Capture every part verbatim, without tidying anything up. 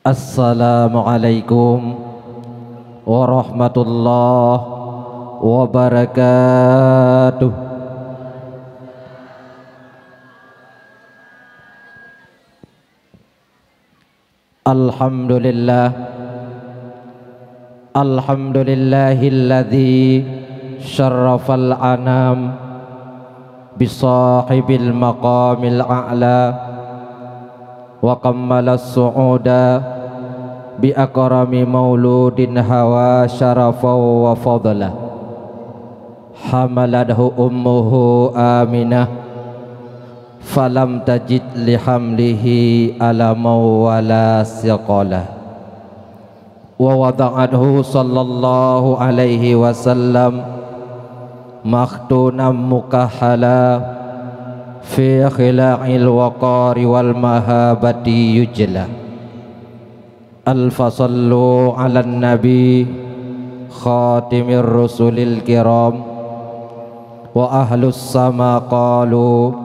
Assalamualaikum warahmatullahi wabarakatuh. Alhamdulillah. Alhamdulillahilladzi syarrafal anam bisahibil maqamil a'la wa kammalas su'uda bi akrami mauludin hawa syarafan wa fadla. Hamalathu ummuhu Aminah falam tajid lihamlihi alaman wala siqala. Wa wada'athu sallallahu alaihi wasallam makhtunan mukahhala fi khila'il waqari wal mahabati yujla. Alfa sallu 'alan nabi khatimir rusulil kiram, wa ahlus sama qalu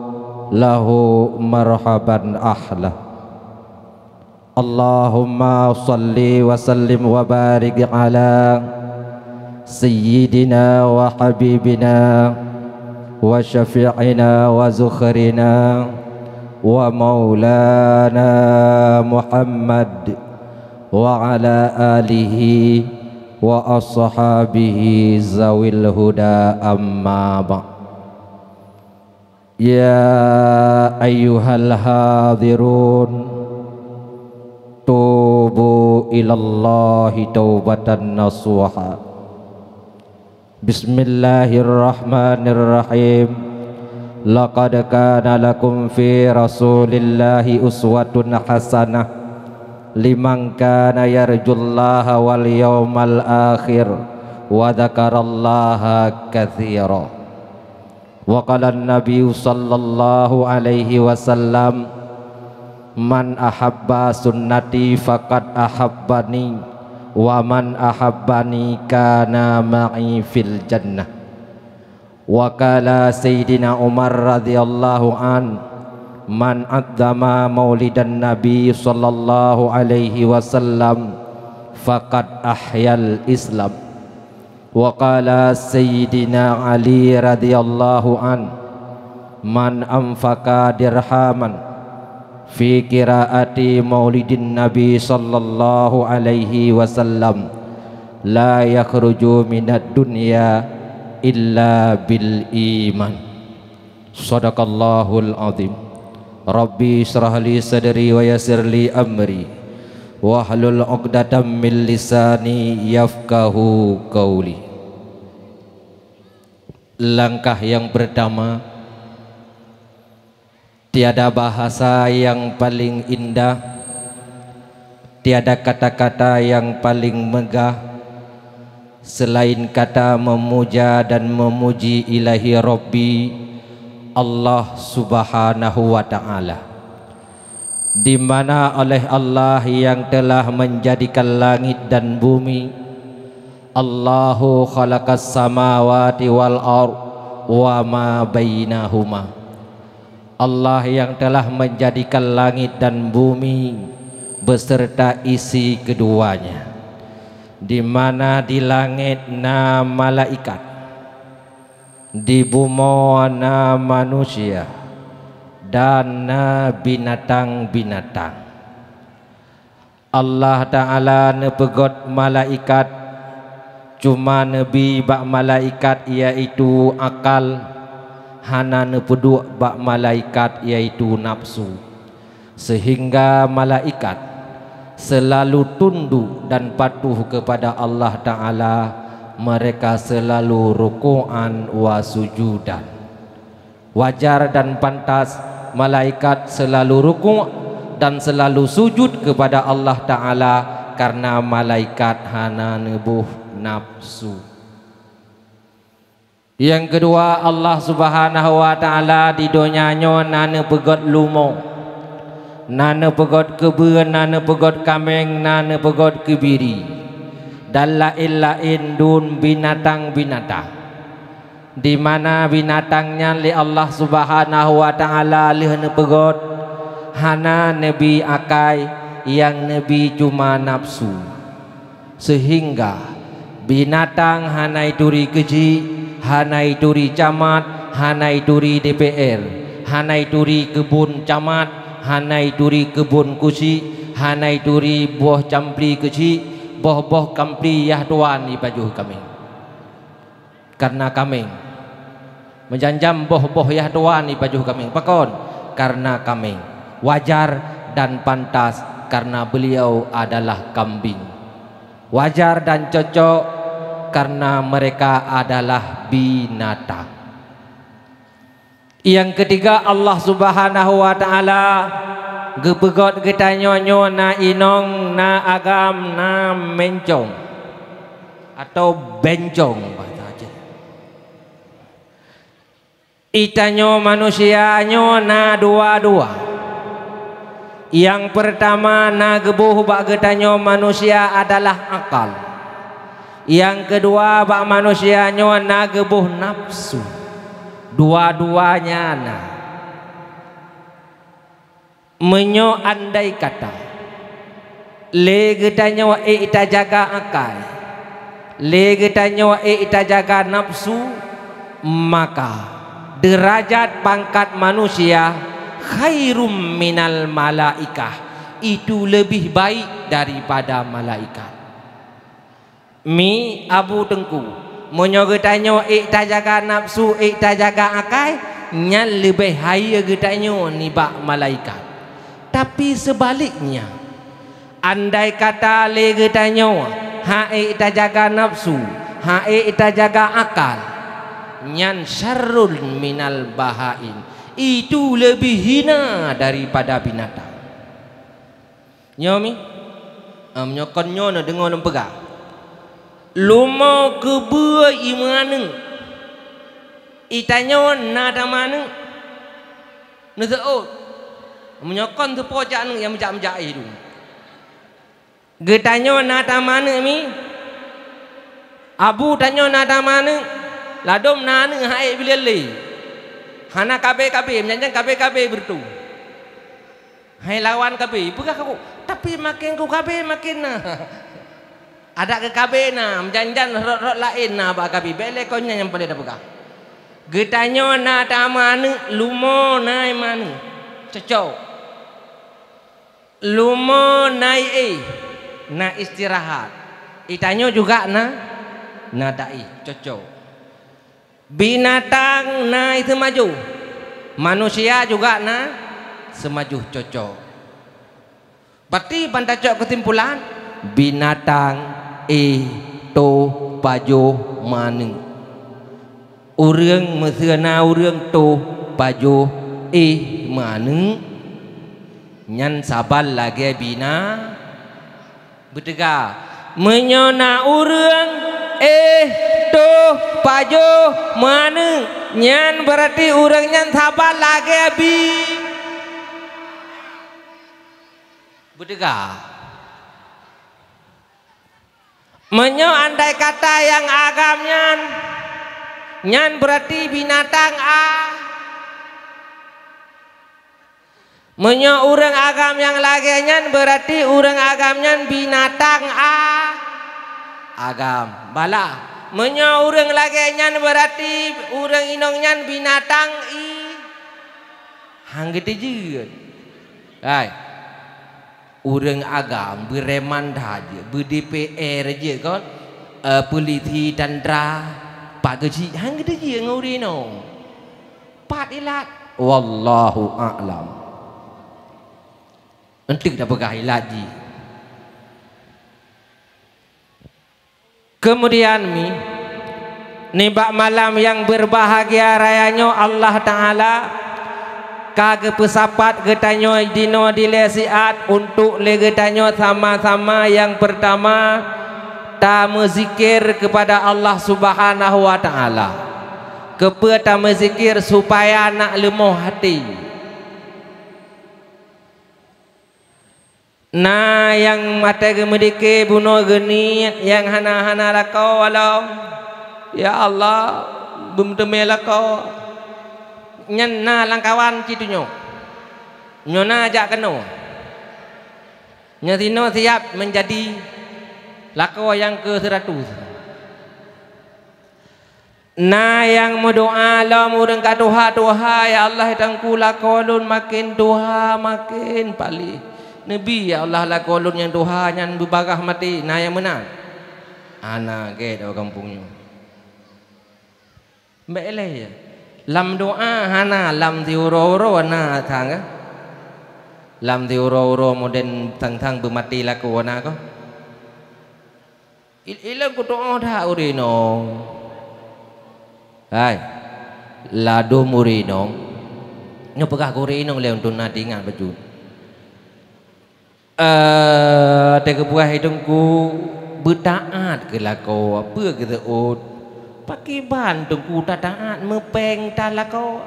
lahu marhaban ahla. Allahumma salli wa sallim wa barik 'ala sayyidina wa habibina wa syafi'ina wa zukhrina wa maulana Muhammad wa 'ala alihi wa ashabihi zawil huda, amma ba'd. Ya ayyuhal hadirun, tubu ilallahi taubatan nasuha. Bismillahirrahmanirrahim. Laqad kana lakum fi Rasulillahi uswatun hasanah liman kana yarjullaha wal yaumal akhir wa dzakarallaha katsira. Wa qala an-nabiyyu sallallahu alaihi wasallam, "Man ahabba sunnati faqad ahabbani, wa man ahabbani kana ma'i fil jannah." Wa qala Sayyidina Umar radhiyallahu an, "Man 'azzama maulidan Nabi sallallahu alaihi wasallam, faqad ahyal Islam." Wa qala Sayyidina Ali radhiyallahu an, "Man anfaqa dirhaman fi qiraati maulidin Nabi sallallahu alaihi wasallam, la yakhruju minad dunya illa bil iman." Shadaqallahul azim. Rabbi shrah li sadri wa yassir li amri, wahlul 'uqdatam min lisani yafqahu qauli. Langkah yang pertama, tiada bahasa yang paling indah, tiada kata-kata yang paling megah selain kata memuja dan memuji Ilahi Rabbi, Allah Subhanahu wa Ta'ala, di mana oleh Allah yang telah menjadikan langit dan bumi, Allahu khalaqas samawati wal ard wa ma bainahuma. Allah yang telah menjadikan langit dan bumi beserta isi keduanya, di mana di langit na malaikat, di bumoe na manusia, dan na binatang-binatang. Allah Ta'ala neupeugot malaikat, cuma neubi bak malaikat, yaitu akal, hana neupeuduek bak malaikat, yaitu nafsu. Sehingga malaikat selalu tunduk dan patuh kepada Allah Ta'ala, mereka selalu ruku'an wa sujudan. Wajar dan pantas malaikat selalu rukuk dan selalu sujud kepada Allah Ta'ala, karena malaikat hana neuboh nafsu. Nyang keudua, Allah Subhanahu wa Ta'ala di donya nyoe na neupeugot lumo, na neupeugot keubeuen, na neupeugot kaméng, na neupeugot keubiri, dan laén-laén dum binatang-binatang. Di mana binatang nyan lé Allah Subhanahu wa Ta'ala lheueh neupeugot, hana neubi akai, nyang neubi cuma nafsu, seuhingga binatang hana ituri keuchik, hana ituri camat, hana ituri D P R, hana ituri keubon camat, hana ituri keubon keuchik, hana ituri boh campli keuchik, boh-boh campli yah tuan ipajoh kaméng. Kareuna kaméng. Meujan-jan boh-boh yah tuan ipajoh kaméng. Pakon? Kareuna kaméng. Wajar dan pantas, kareuna beliau adalah kambing. Wajar dan cocok, kareuna mereka adalah binatang. Nyang keutiga, Allah Subhanahu wa Ta'ala geupeugét geutanyoe nyoe na inong, na agam, na meuncong atau bencong bahasa Aceh. Geutanyoe manusia nyoe na dua-dua. Nyang peurtama na geuboh bak geutanyoe manusia adalah akal. Nyang keudua bak manusia nyoe na geuboh nafsu. Dua-duanya na. Meunyoe andai kata lé geutanyoe ék tajaga akai, lé geutanyoe ék tajaga nafsu, maka deurajat pangkat manusia khairum minal malaikah, itu leubeh baik daripada malaikat. Mi Abu Teungku, meunyoe geutanyoe ék tajaga nafsu, ék tajaga akai, nyan leubeh hayeue geutanyoe nibak malaikat. Tapi seubaliknya, andai kata lé geutanyoe han ék tajaga nafsu, han ék tajaga akal, nyan syarrun minal bahaim, itu leubeh hina daripada binatang. Nyoe mi, em, nyoe kon nyoe neudeungoe lôn peugah. Lumoe keubeue ié meuaneuk. Geutanyoe na tameuaneuk. Neuseuôt. Meunyoe kon teupo jak aneuk nyang meujak-meujak éh dum. Geutanyoe na tameuaneuk mi. Abu tanyoe na tameuaneuk. Ladôm na aneuk han ék bilé lé. Hana kabé-kabé, meujan-jan kabé-kabé beureutu. Hai lawan kabé, peugah kaku, tapi maken ku kabé maken na. Adak keu kabé na, meujan-jan rot-rot laén na bak kabé, bék lé kon nyan nyang paleng tapeugah. Geutanyoe na tameuaneuk, lumoe na ié meuaneuk. Cocok. Lumoe na ié, na istirahat. Geutanyoe juga na, na taéh. Cocok. Binatang na seumajoh, manusia juga na seumajoh, cocok. Berarti ban tacok keusimpulan, binatang éh, toh, pajoh, meuaneuk. Ureuëng meuseu na ureuëng toh, pajoh, éh, meuaneuk, nyan saban lagée bina- Beuteuga, meunyoe na ureuëng éh, toh, pajoh, meuaneuk, nyan beurati ureuëng nyan saban lagée bi-, beuteuga. Meunyoe andai kata nyang agam nyan, nyan beurati binatang a- Meunyoe ureuëng agam nyang lagée nyan, beurati ureuëng agam nyan binatang a-, agam. Balah, meunyoe ureuëng lagée nyan, beurati ureuëng inong nyan binatang i-, han geuteujeuet. Hai, ureuëng agam beureman that jeuet, beu-D P R jeuet kon, eh, polisi, tentara, pak geuchik, han geuteujeuet ngon ureuëng inong. Pat ilat? Wallahu a'lam. Enteuk tapeugah ilat jih. Keumudian mi, nibak malam nyang beurbahagia raya nyoe, Allah Ta'ala ka geupeusapat geutanyoe dinoe dilée siat untuk lé geutanyoe sama-sama nyang peurtama tameuzikir keupada Allah Subhanahu wa Ta'ala. Keupeue tameuzikir? Supaya nak leumoh até. Na nyang watée geumeudike bunoe geuniet nyang hana-hana lakoe walom, "Ya Allah, beumeuteumé lakoe." Nyan na lamkawan cit nyoe. Nyoe na jak keunoe. Nyoe sinoe siap meunjadi lakoe nyang keu seuratus. Na nyang meudoa lom ureuëng ka tuha, "Tuha, ya Allah, Teungku, lakoe lôn maken tuha, maken paléh. Neubi, ya Allah, lakoe lôn nyang tuha nyan beubagaih maté." Na nyang meunan? Hana, gét awak gampông nyoe. Bék lé, ya. Lam doa hana, lam siuroe-uroe na sang, eh. Lam siuroe-uroe modern sang-sang beumaté lakoe na kah. Il-, ilôn kutuoh that ureuëng inong. Hai, ladôm ureuëng inong. Nyoe peugah keu ureuëng inong lé untuk na teuingat bacut. Eh, teukeubah Teungku beutaát keu lakoe, peue geuseuôt? Pakriban Teungku tataát meupéng that lakoe?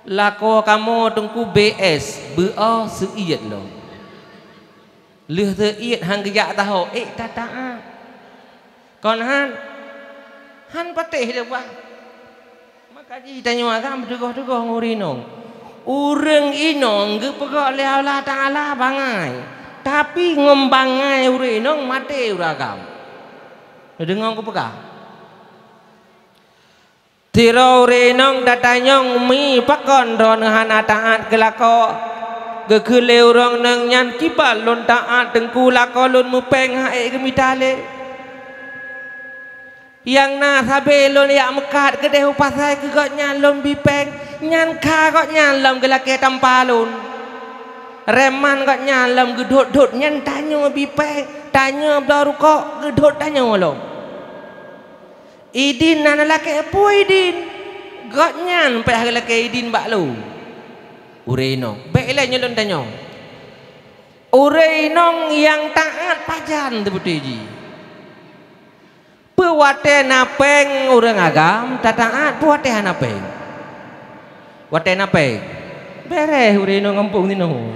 Lakoe kamoe Teungku B S, beuoh seuiet lom. Lheueh seuiet han geujak taho, ék tataát. Kon han, han patéh leubah. Maka jih tanyoe agam teugoh-teugoh ngon ureuëng inong. Ureuëng inong geupeugah lé Allah Taala bangai, tapi ngon bangai ureuëng inong maté ureuëng agam. Neudeungoe kupeugah. Sidroe ureuëng inong tatanyong, "Mi, pakon droeneuh hana taát keu lakoe?" Geukheun lé ureuëng inong nyan, "Kiban lôn taát Teungku, lakoe lôn meupéng han ék geumita lé. Nyang na sabe lôn jak meukat keudeh u pasai keu gobnyan lôn bi péng, nyan kha gobnyan lom geulakée tampa lôn. Reman gobnyan lom geudhot-dhot nyan tanyoe bi péng, tanyoe bloe rukok geudhot tanyoe lom." Idin na neulakée peue idin? Gobnyan payah geulakée idin bak lôn. Ureuëng inong, bék ilée nyoe lôn tanyong. Ureuëng inong nyang taát pajan teubeutôi jih? Peue watée na péng ureuëng agam tataát, peue watée hana péng? Watée na péng, beres ureuëng inong gampông sinoe.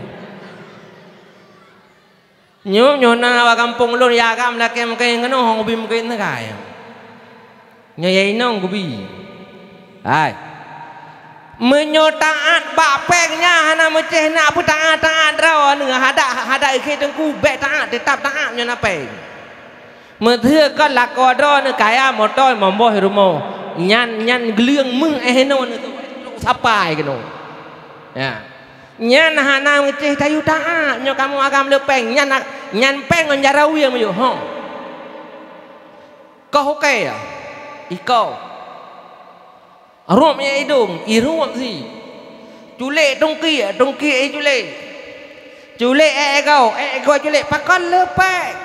Nyoe, nyoe na awak gampông lôn, ya agam lakée meukeuen keunoe, hong ubi meukeuen teukai. Nyoe ya inong kubi. Hai. Meunyoe taát bak péng nyan hana meucéh na peue taát-taát droeneuh, hadak, hadak ikhe Teungku bék taát, teutap taát nyoe na péng. Meuteue kon lakoe droeneuh kaya moto momboh rumoh. Nyan, nyan gleueng meuh eh inoe neuh sapai keunoe. Ya. Nyan hana meucéh tayue taát nyoe kamoe agam le péng. Nyan, nyan péng ngon jaroe meuyuh, ho. Koh ukée, ikoh. Rueb nyang idong, irueb si. Culék tungkiek, tungkiek iculék. Culék ék igoe, ék igoe culék. Pakon le péng?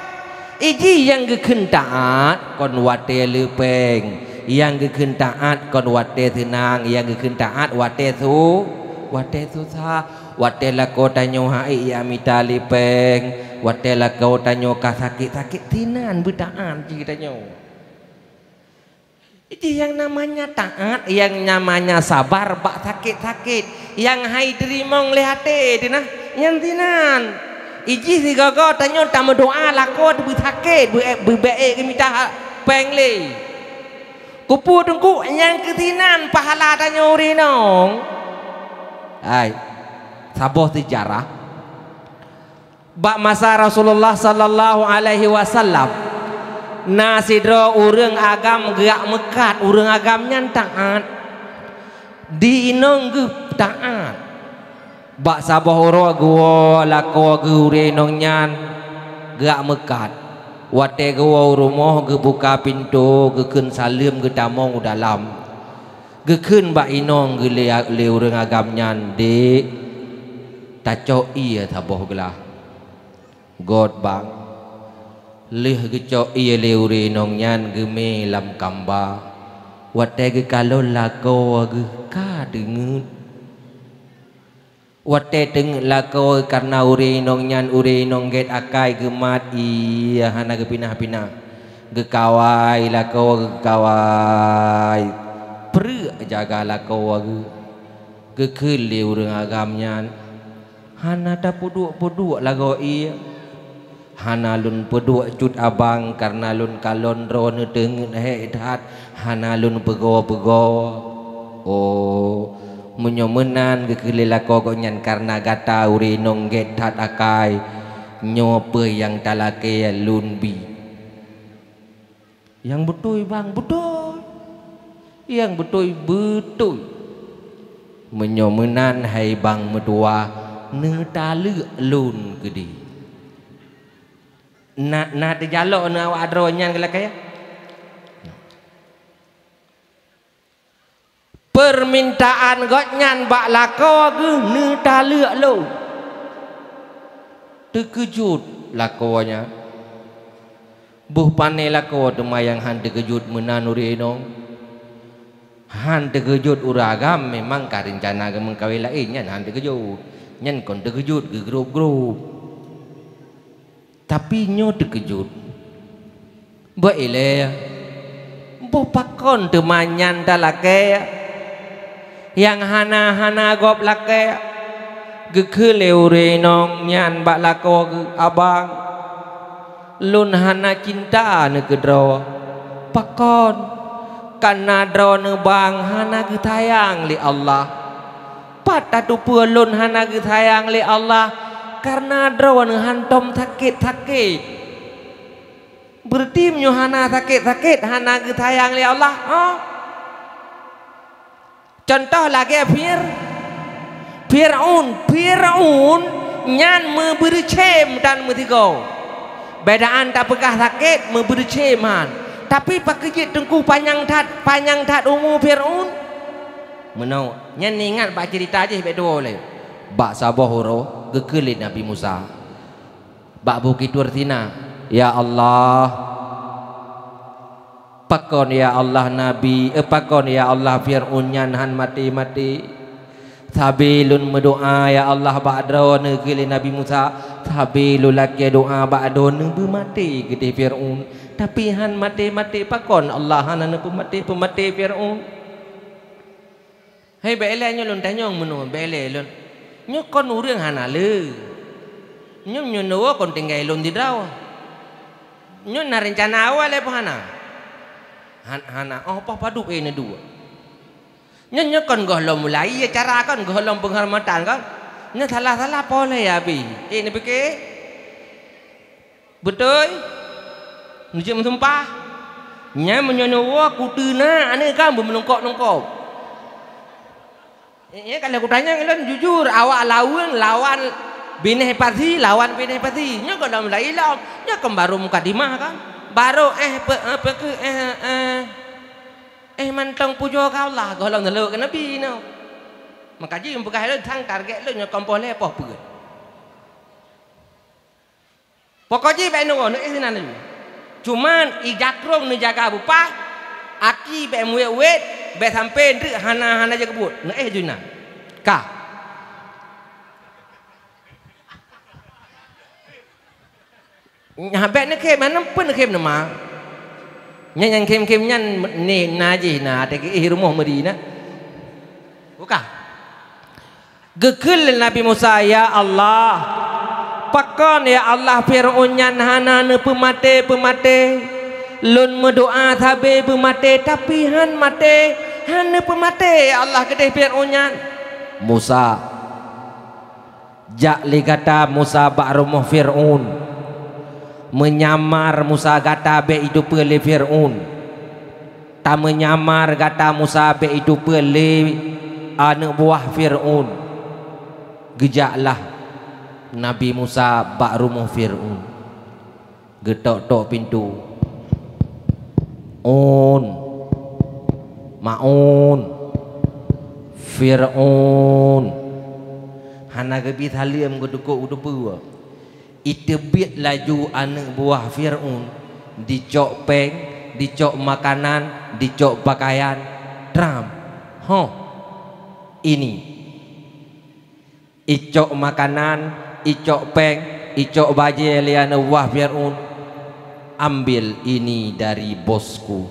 Ijih nyang geukheun taát kon watée le péng. Nyang geukheun taát kon watée seunang, nyang geukheun taát watée su-, watée susah. Watée lakoe tanyoe han ék mita lé péng, watée lakoe tanyoe ka sakét-sakét, sinan beutaát jih tanyoe. Jih nyang namanya taát, nyang namanya sabar bak sakét-sakét, nyang hai teurimong lé até teuh na, nyan sinan. Ijih sigoe-goe tanyoe tameudoá lakoe teuh beusakét, beu-, beubeuék geumita péng lé. Kupeue teungku nyang keusinan pahala tanyoe ureuëng inong? Hai, saboh seujarah. Bak masa Rasulullah sallallahu alaihi wasallam, na sidroe ureuëng agam geujak meukat, ureuëng agam nyan taát. Di inong geuh taát. Bak saboh uroe geuwoe lakoe geuh ureuëng inong nyan geujak meukat. Watée geuwoe u rumoh geubuka pintoe, geukheun saleuem geutamong u dalam. Geukheun bak inong geuh lé, lé ureuëng agam nyan, "Dék, tacok ié saboh glah." Göt bang. Lheueh geucok ié lé ureuëng inong nyan geumé lam kamba. Watée geukalon lakoe geuh ka teungeut. Watée teungeut lakoe kareuna ureuëng inong nyan ureuëng inong gét akai geumat ié hana geupinah-pinah. Geukawai lakoe geukawai. Preuk jaga lakoe geuh. Geukheun lé ureuëng agam nyan, "Hana tapeuduek-peuduek lagoe ié. Hana lôn peuduek cut abang kareuna lôn kalon droeneuh teungeut hék that, hana lôn peugoe-peugoe." Oh, meunyoe meunan geukheun lé lakoe gobnyan kareuna gata ureuëng inong gét that akai, Nyoe peue nyang talakée lôn bi. Nyang beutôi, Bang, beutôi. Nyang beutôi, beutôi. Meunyoe meunan, hai Bang meutuah, neutaleuek lôn keudeh. Na, na teujalok neu awak droe nyan geulakée? Peumintaan gobnyan bak lakoe geuh neutaleuek lôn. Teukeujot lakoe nyan. Boh pané lakoe teuma nyang han teukeujot meunan ureuëng inong. Han teukeujot ureuëng agam memang ka reuncana geumeukawen laén, nyan han teukeujot. Nyan kon teukeujot geugrôp-grôp. Tapi nyoe teukeujot. Bak ilée, boh pakon teuma nyan talakée? Nyang hana-hana gob lakée, geukheun lé ureuëng inong nyan bak lakoe geuh, "Abang, lôn hana cinta neuh keu droe." "Pakon?" "Kareuna droeneuh, Bang, hana geusayang lé Allah." "Pat tateupeue lôn hana geusayang lé Allah?" "Kareuna droeneuh hantom sakét-sakét." "Beureuti meunyoe hana sakét-sakét, hana geusayang lé Allah, oh?" Cuntoh lagée Fir-, Fir'aun. Fir'aun nyan meubeureucém dan meusigoe. Beda án tapeugah sakét, meubeureucém han. Tapi pakon jeuet teungku panyang that, panyang that umu Fir'aun? Meunoe, nyan neuingat bak ceurita jih bék tuwoe lé. Bak saboh uroe geukheun lé Nabi Musa bak Bukét Tur Sina, "Ya Allah, pakon ya Allah Nabi, eh, pakon ya Allah Fir'aun nyan han maté-maté? Sabe lôn meudoá ya Allah bak droeneuh," geukheun lé Nabi Musa, "sabe lôn lakée doá bak droeneuh beumaté keudeh Fir'aun. Tapi han maté-maté, pakon Allah hana neupeumaté-peumaté Fir'aun?" Hai, bék ilée nyoe lôn tanyong meunoe, bék ilée lôn. Nyoe kon ureuëng hana le. Nyoe, nyoe neuwoe kon tinggai lôn di droe. Nyoe na reuncana awai lé peue hana? Han-, hana, oh, poh padub, eh, neuduek. Nyoe, nyoe kon gohlom mulai cara kon, gohlom peunghormatan kon. Nyoe salah-salah poh lé ya bi. Eh, neupike? Beutôi? Neujeuet meusumpah? Nyan meunyoe neuwoe kuteuna aneuëk kamoe beumeulungkop-lungkop. Eh, eh, ka lheueh kutanyong lôn jujur, awak lawan, lawan binéh pasi, lawan binéh pasi. Nyoe gohlom lom ilom, nyoe kon barô mukadimah kan? Barô, eh, pe-, eh, peukeuh, eh, eh, eh, mantong pujoe keu Allah, gohlom neulheueh keu Nabi nyoe. Maka jih meupeugah lôn sang target lôn nyoe kon poh lhée poh peuet. Pokok jih bék neuwoe, neuéh sinan laju. Cuman, i jakrong neujaga beupaih, aki bék meuwét-wét, bék sampoe ndreuk hana-hana jeuet keubuet, neuéh ju inan. Ka. Nyan bék neukhém, hana peue neukhém teuma. Nyan nyang khém-khém nyan ni na jih na, até geuéh rumoh meuri na. Buka. Geukheun lé Nabi Musa, "Ya Allah, pakon ya Allah Fir'aun nyan hana neupeumaté-peumaté? Lôn meudoá sabe beumaté, tapi han maté, han neupeumaté ya Allah keudeh Fir'aun nyan." Musa, jak lé gata Musa bak rumoh Fir'aun. Meunyamar Musa gata bék iteupeue lé Fir'aun. Tameunyamar gata Musa bék iteupeue lé aneuëk buah Fir'aun. Geujaklah Nabi Musa bak rumoh Fir'aun. Geutok-tok pintoe. "Un! Ma'un! Fir'aun!" Hana geubi saleuem, geutukok geuteupeue. Iteubiet laju aneuëk buah Fir'aun, dicok péng, dicok makanan, dicok pakaian, tram. "Hoh, ini." Icok makanan, icok péng, icok bajée lé aneuëk buah Fir'aun, "Ambil ini dari bosku."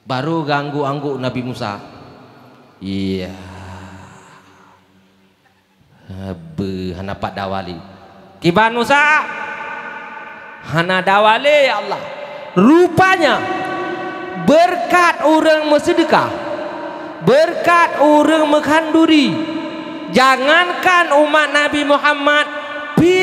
Barô geuangguk-angguk Nabi Musa. Iya. Beuh, hana pat dawa lé. Kiban Musa, hana dawa lé, ya Allah. Rupanya, beureukat ureuëng meuseudeukah, beureukat ureuëng meukhanduri, jangankan umat Nabi Muhammad, pi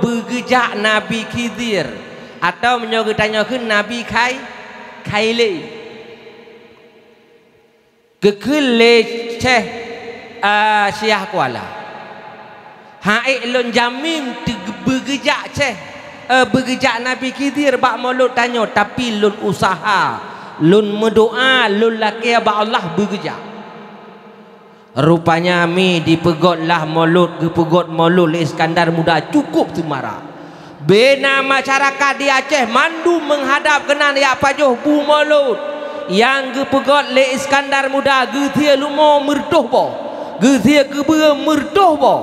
beugeujak Nabi Khidir, atawa meunyoe geutanyoe kheun Nabi Khai-, Khailé. Geukheun lé Syekh, a, Syiah Kuala. Ha'ék lôn jamin teu-, beugeujak Syekh, e, beugeujak Nabi Khidir bak mulod tanyoe, tapi lôn useuha, lôn meudoa, lôn lakée bak Allah beugeujak. Rupanya mi dipeugét lah mulod, geupeugét mulod lé Iskandar Muda cukup seumarak. Bena masyarakat di Aceh mandum meuhadab keunan jak pajoh bu mulod nyang geupeugét lé Iskandar Muda, geuseué leumo meureutoh boh, geuseué keubeue meureutoh boh.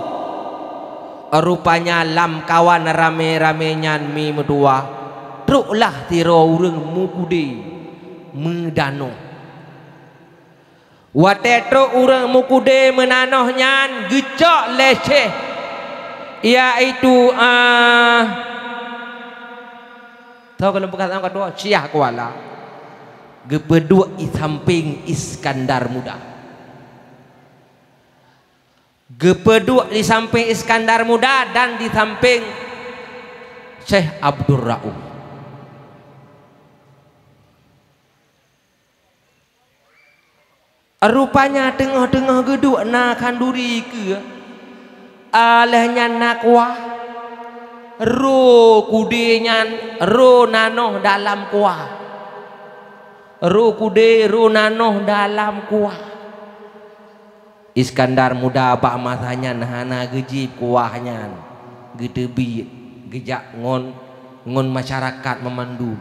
Rupanya lamkawan ramé-ramé nyan mi meutuwah, troklah sidroe ureuëng mukudé meudanoh. Watée trok ureuëng mukudé meunanoh nyan geucok lé Syekh, yaitu, ah, soe keuneuk peugah sama keudua, Syiah Kuala, geupeuduek di sampéng Iskandar Muda. Geupeuduek di sampéng Iskandar Muda dan di sampéng Syekh Abdul Rauf. Rupanya teungoh-teungoh geuduek na khanduri keue, lheueh nyan na kuah. Roh kudé nyan, roh nanoh dalam kuah. Roh kudé, roh nanoh dalam kuah. Iskandar Muda bak masa nyan hana geujieb kuah nyan, geuteubiet, geujak ngon, ngon masyarakat meumandum.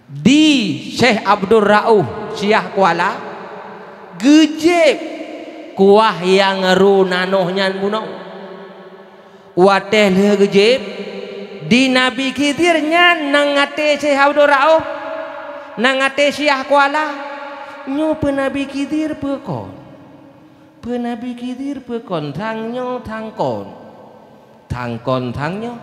Di Syekh Abdul Rauf Syiah Kuala geujieb kuah nyang roh nanoh nyan bunoe. Watée lheueh geujieb, di Nabi Khidir nyan nyang até Syekh Abdul Rauf, nyang até Syiah Kuala, nyoe peue Nabi Khidir peue kon? Peue Nabi Khidir peue kon, sang nyoe sang kon, sang kon sang nyoe.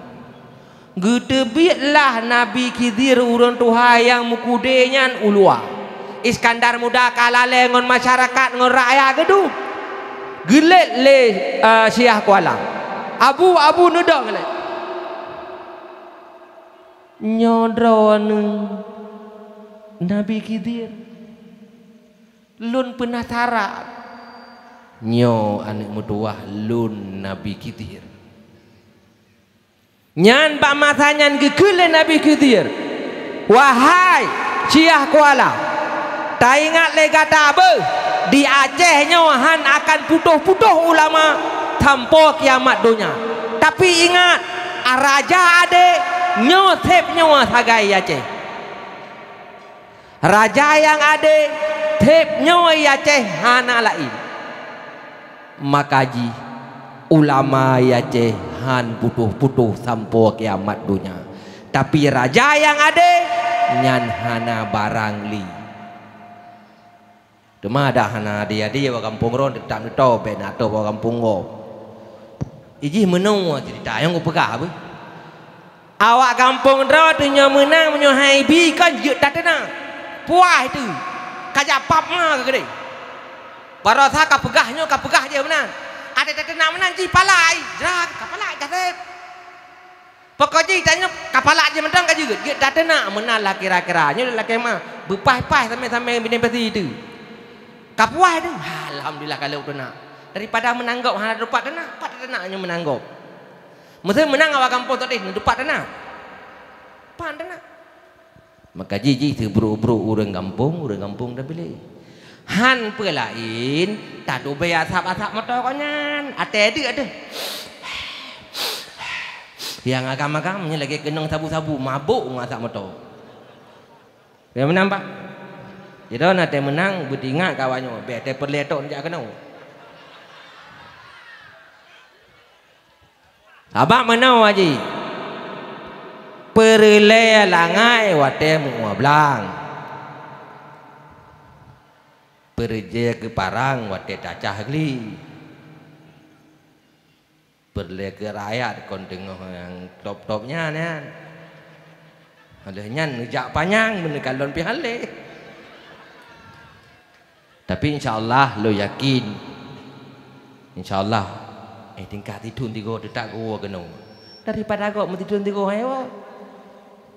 Geuteubiet lah Nabi Khidir ureuëng tuha nyang mukudé nyan u luwa. Iskandar Muda ka lalée ngon masyarakat, ngon rakyat geuduek. Geulet lé, eh, Syiah Kuala. Abu, abu neudong lé. Nyoe droeneueh Nabi Khidir. Lôn peunasaran. Nyoe aneuëk meutuwah lôn Nabi Khidir. Nyan bak masa nyan geukheun lé Nabi Khidir, "Wahai Syiah Kuala, taingat lé gata beuh, di Aceh nyoe hán akan putôh-putôh ulama sampoe kiamat donya. Tapi ingat, raja adé nyoe seb nyoe sagai Aceh." Raja nyang adé, seb nyoe Aceh hana laén. Maka jih ulama Aceh hán putôh-putôh sampoe kiamat donya. Tapi raja nyang adé, nyan hana barang lé. Teuma dah hana adé-adé bak gampông droe, teutap neutôb bèk na atôb bak gampông gob. Ijih meunoe ceurita nyang kupeugah beuh. Awak gampông droe teunyoe meunang, meunyoe hai bi kon jeuet tateunak. Puas teuh. Ka jak pap ma keu keudeh. Baroesa ka peugah nyoe, ka peugah jeuet meunan. Até tateunak meunan jih palai, jrat, ka palai ka seb. Pokok jih tanyoe ka palai jih mantong ka jeuet, jeuet tateunak meunan lah kira-kira. Nyoe lakèe ma, beupaih-paih samé-samé binéh pasi teuh. Ka puas teuh. Alhamdulillah ka lheueh teunak. Daripada meunang gob hana teupat teunak, pat teunak nyoe meunang gob. Meusé meunang awak gampông tadi, neutupat teunak. Pan teunak. Maka jih, jih teubrôk-brôk ureuëng gampông, ureuëng gampông tapiléh. Han peue laén, tatubée asap-asap moto gobnyan. Até deuk deuh. Nyang agam-agam nyan lagée keunong sabu-sabu, mabôk ngon asap moto. Bèk meunang, Pak. Jidong na teumeunang, beutingat kawan nyoe, bèk teupeureulee tok jak keunoe. Sabab meunoe, Haji, peureulée langai watée meu-ueh blang. Peureulée keu parang watée tacah gli. Peureulée keu rakyat kon teungoh nyang top-top nyan, nyan. Lheueh nyan neujak panyang meuneukadon pih han lé. Tapi insya Allah lôn yakin, insya Allah, eh, tingkat sithon tigo teutak geuwoe keunoe. Daripada gob meutidong tigo hai woe.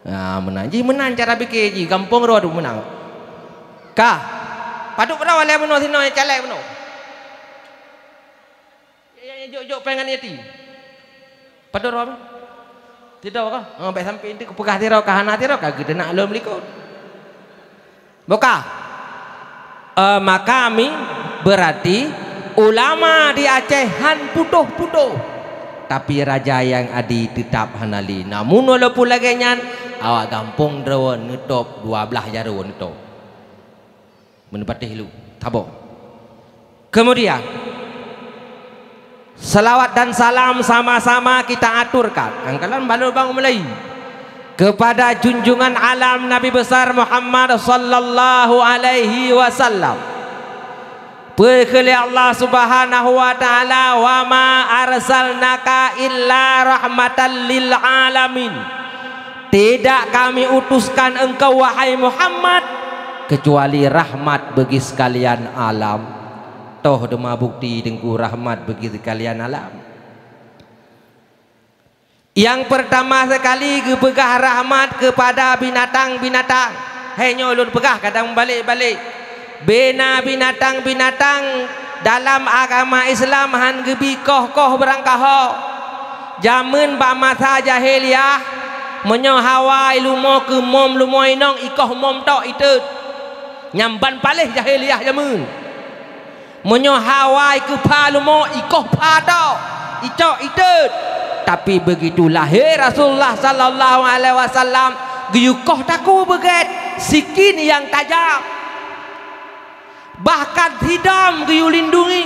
Ha, meunan. Jih meunan cara pike jih, gampông droe tu meunan. Ka. Padub droe lé meunoe sinoe caleg meunoe. Ya, ya, ya, jok, jok, pengen yati. Padub droe. Tidak kah? Oh, baik sampai inti kupeugah tiro, ka hana tiro, ka geuteunak lom likot. Buka. Eh, maka mi berarti ulama di Aceh han putôh-putôh. Tapi raja nyang adi teutap hana lé. Namun walaupun lagée nyan, awak gampông droe neutôb dua blaih jaroe neutôb. Meuneupatih lu, tabok. Kemudian, salawat dan salam sama-sama kita aturkan. Angkalan balot bang mulai. Kepada junjungan alam Nabi besar Muhammad sallallahu alaihi wasallam. Peukheun lé Allah Subhanahu wa Ta'ala, "Wa ma arsalnaka illa rahmatan lil alamin." Tidak Kami utuskan engkau, wahai Muhammad, kecuali rahmat bagi sekalian alam. Toh teuma bukti Teungku rahmat bagi sekalian alam. Nyang pertama sekali geupeugah rahmat kepada binatang-binatang. Hai nyoe ulôn peugah kadang balek-balek. Bina binatang-binatang dalam agama Islam han geubi koh-koh beurangkaho. Jameun bak masa jahiliyah, meunyoe hawa i lumo keu mom lumo inong, ikoh mom tok itot. Nyang ban paléh jahiliyah jameun. Meunyoe hawa i keu pha lumo, ikoh pha tok, icok itot. Tapi begitu lahé Rasulullah sallallahu alaihi wasallam, geuyue koh takue beugét, sikin nyang tajam. Bahkan hidom geuyue lindungi.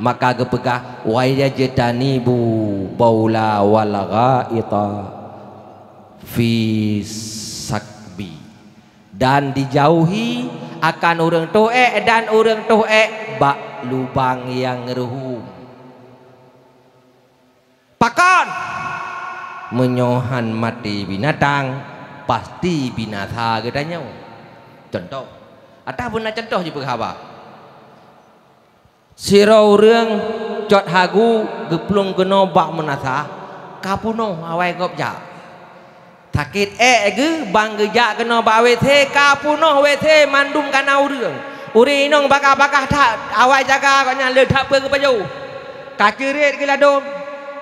Maka geupeugah, "Wa yajtanibu baula wal ghaita fi sakbi." Dan dijauhi akan ureuëng toh ék dan ureuëng toh ék bak lubang nyang reuhum. Pakon? Meunyoe han maté binatang, pasti binasa geutanyoe. Cuntoh, ata beuna cuntoh jipeugah haba. Sidroe ureuëng cot hagu geuplueng keunoe bak meunasah, ka peunoh awai gob jak. Sakét ék geuh ban geujak keunoe bak W C, ka peunoh W C mandum kana ureuëng. Ureuëng inong bagah-bagah that, awai jaga gobnyan le that peue geupajoh. Ka ceuret geuladôm.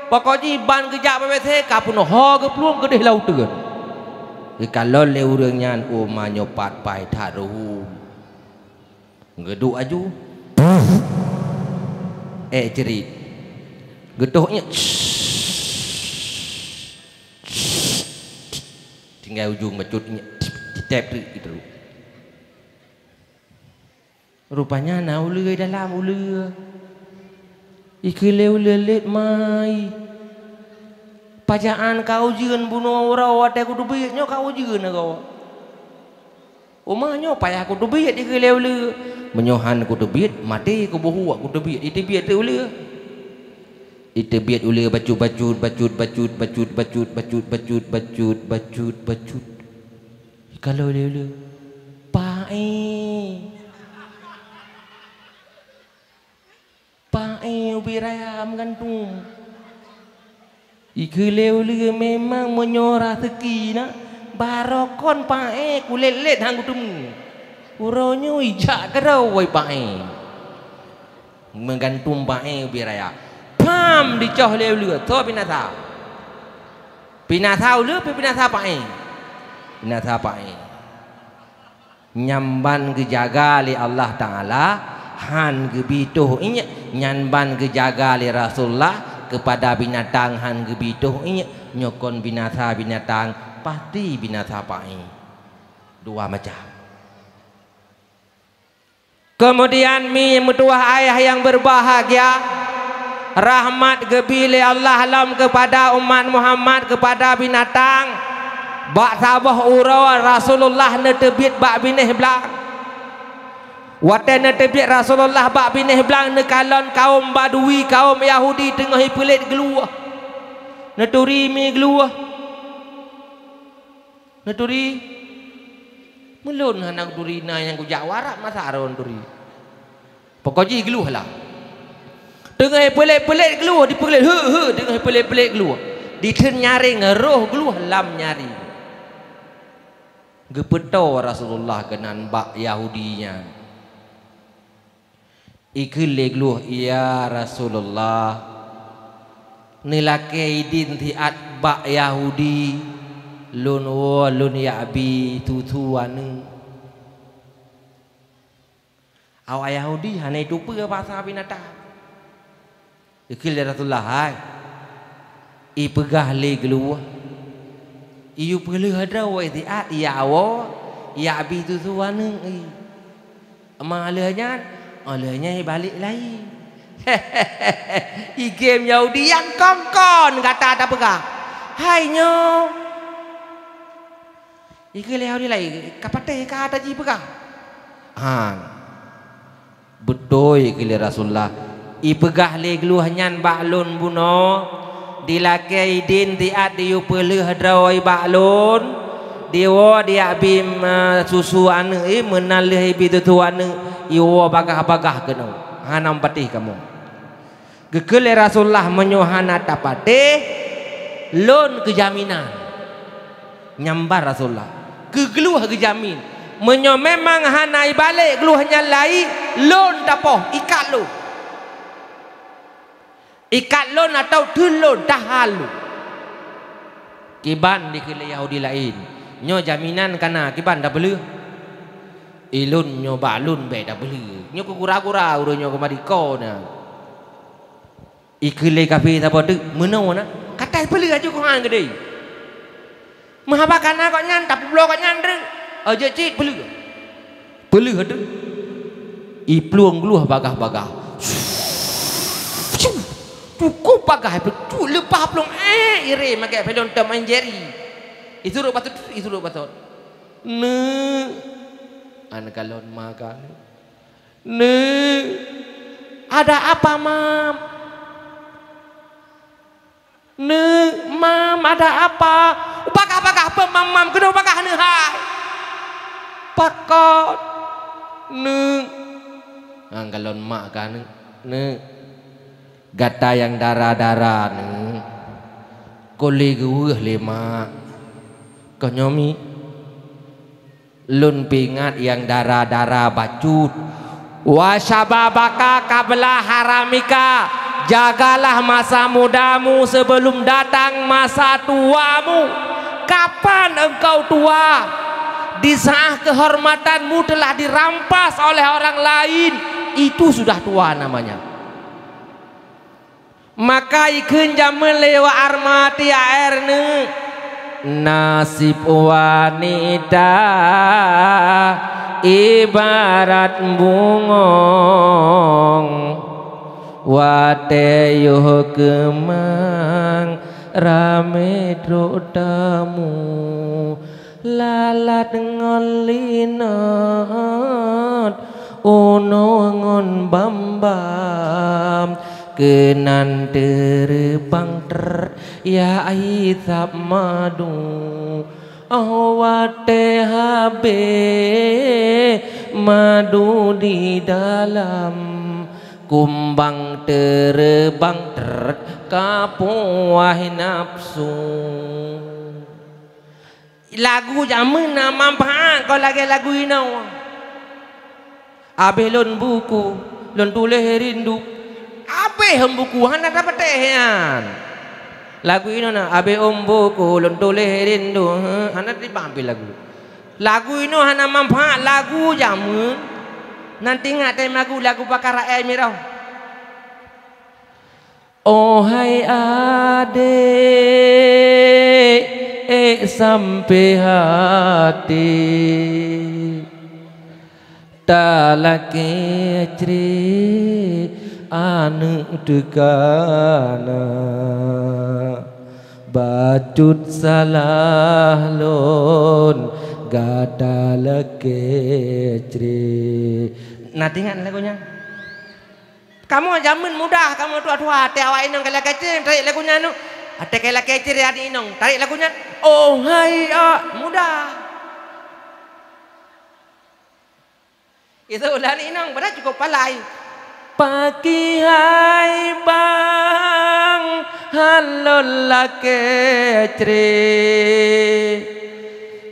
Pokok jih ban geujak bak W C ka peunoh, ho geuplueng keudeh lam uteuen. Geukalon lé ureuëng nyan, "Oh, ma nyoe pat pai that reuhum." Geuduek aju. Ék ceurit. Geutoh nyan. Tinggai ujong bacut nyan. Citep tu, itu. Rupanya na uleue dalam uleue. Ikeu lé uleue lét mai. Pajan ka ujeuen bunoe uroe watée kuteubiet nyoe ka ujeuen agoe. Uma nyoe payah kuteubiet ikeu lé uleue. Meunyoe han kuteubiet, maté kuboh uak kuteubiet, iteubiet teuk uleue. Iteubiet uleue bacut-bacut, bacut-bacut, bacut-bacut, bacut-bacut, bacut-bacut. Ikalon lé uleue, "Paé! Paé ubit raya meugantung!" Ikeu lé uleue, "Memang meunyoe raseuki na, barokon paé kulét-lét han kuteumé. Uroe nyoe ijak keudroe wai paé." Meugantung paé ubit raya. Pam! Dicoh lé uleue, toh binasa. Binasa uleue, pi binasa paé. Binasa paé. Nyan ban geujaga lé Allah Taala, han geubi toh iék, nyan ban geujaga lé Rasulullah keupada binatang, han geubi toh iék, nyoe kon binasa binatang, pasti binasa paé. Dua macam. Keumudian mi meutuwah ayah nyang beubahgia, rahmat geubi lé Allah lom keupada umat Muhammad, keupada binatang. Bak saboh uroe Rasulullah neuteubiet bak binéh blang. Watée neuteubiet Rasulullah bak binéh blang, neukalon kawöm Badui, kawöm Yahudi teungoh ipeulét geuloh. Neuturi mi geuloh. Neuturi. Meulôn hana kuturi, na nyang kujak u Arab masa droe neuturi. Pokok jih geuloh lah. Teungoh ipeulét-peulét geuloh, dipeulét, heu, heu, teungoh ipeulét-peulét geuloh. Ditheun nyaréng roh gluh lam nyaréng. Geupeutoe Rasulullah keunan bak Yahudi nyan. Ikheun lé gluh, "Ya Rasulullah, neulakée idin siat bak Yahudi, lôn woe lôn jak bi susu aneuëk." Awak Yahudi hana jiteupeue basa binatang. Ikheun lé Rasulullah, "Hai, ipeugah lé gluh, iyue peulheueh droe siat, ijak woe, ijak bi susu aneuëk i. Teuma lheueh nyan, lheueh nyan ibalek lagi." Igém Yahudi nyang kon-kon gata tapeugah, "Hai nyoe!" Ikheun lé Yahudi laén, "Ka patéh ka tajipeugah?" "Han." "Beutôi," ikheun lé Rasulullah, "ipeugah lé gluh nyan bak lôn bunoe, dilakée idin siat, iyue peulheueh droe bak lôn, diwoe dijak bi, eh, susu aneuëk i, meunan lheueh ibi susu aneuëk, iwoe bagaih-bagaih keunoe, hana patéh kamoe." Geukheun lé Rasulullah, "Meunyoe hana tapatéh, lôn keu jaminan." Nyan ban Rasulullah. Keu gluh geujamin. Meunyoe memang hana ibalek gluh nyan lagi, lôn tapoh, ikat lôn. Ikat lôn atawa theun lôn, tahan lôn. Kiban dikheun lé Yahudi laén, "Nyoe jaminan ka na, kiban tapeulheueh?" "Ilôn nyoe bak lôn bék tapeulheueh. Nyoe keu gura-gura ureuëng nyoe keu madiko na." Ikheun lé kafé saboh teuk, "Meunoe na, ka tapeulheueh aju keuhan keudeh. Meuhaba ka na gobnyan, tapeubloe gobnyan treuk. Oh, jeuet cit peulheueh." Peulheueh treuk. Iplueng gluh bagaih-bagaih. Cukôp bagaih, beutôi leupah plueng, éh, iré magét film Tom and Jerry. Isurok batot, isurok batot. "Neuk." An kalon ma ka. "Neuk, ada apa, Mam? Neuk, Mam, ada apa?" "Bagah-bagah peue, Mam, Mam? Keunoe bagah neuhai." "Pakon?" "Neuk." An kalon mak ka, "Neuk, neuk. Gata nyang dara-dara, neuk, kon lé geuweueh lé mak. Kon nyoe mi." Lôn peuingat nyang dara-dara bacut. "Wa syababaka qabla haramika, jagalah masa mudamu sebelum datang masa tuamu. Kapan engkau tua? Di saat kehormatanmu telah dirampas oleh orang lain, itu sudah tua namanya." Maka ikheun jamén lé Wa Armati aér neuk, "Nasib wanita ibarat bungong, watée yoh keumang ramé trok tamu." Lalat ngon linot, unoe ngon bambam, keunan teureubang trot jak hisab madu. Oh, watée habéh madu di dalam, kumbang teureubang trot ka puas nafsu. Lagu jamén na manfaat kon lagée lagu inoe. Abéh lôn buku, lôn tuléh rindu. Abéh lôn buku, hana tapatéh nyan. Lagu inoe na, abéh lôn buku, lôn tuléh rindu. Heuh, hana teurimong pih lagu. Lagu inoe hana manfaat, lagu jamén. Nan teuingat teuh lagu, lagu Pakar Rakyat Miroh. Oh hai adék, ék sampoe até, talakée cré aneuëk teuka na. Bacut salah lôn gata lakée cré. Na teuingat lagu nyan? Kamoe jamén mudah, kamoe tuha-tuha, até awak inong ka lakée cré, tarék lagu nyan. Até ka lakée cré aneuk inong, tarék lagu nyan. Oh hai, ah, mudah. Itu lah aneuk inong, padahai cukup palai. Pakihai bang Halo lakée cré,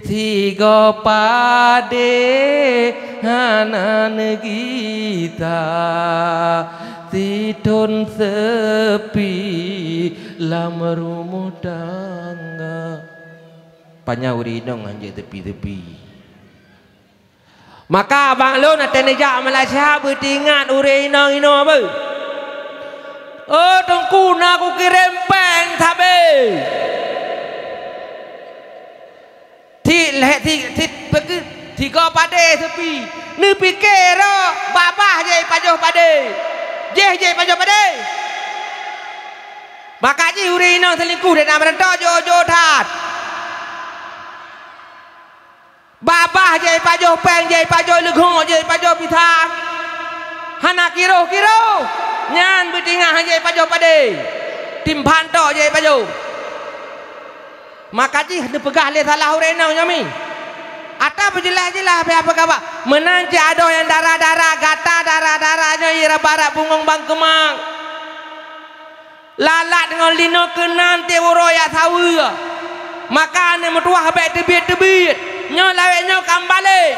sigoe padé hana neugita, sithon seupi lam rumoh tangga. Panyang ureuëng inong hanjeuet seupi-seupi. Maka abang lôn watée neujak Malaysia beuteuingat ureuëng inong-inong beu. Oh, Teungku, na kukirém péng sabe. Ti lhée ti, ti, ti, tiga padé seupi. Neupike roh, babah jih pajoh padé. Jih jih pajoh padé. Maka jih ureuëng inong seulingkuh dan na meuranto jo-jo that. Babah jai pajoh péng, jai pajoh leugok, jai pajoh pisang. Hana kiroh-kiroh. Nyan beutingah jai pajoh padé. Timphan tok jai pajoh. Maka jih neupeugah lé salah ureuëng inong nyoe mi. Ata peujeulaih-jeulaih pih peugah bak. Meunan cit adoh nyang dara-dara, gata dara-dara nyoe ie rabat-rabat bungong bang keumang. Lalat ngon linoe keunan tiep uroe jak saweue. Maka aneuk meutuwah bék teubiet-teubiet. Nyoe lawét nyoe ka meubalek.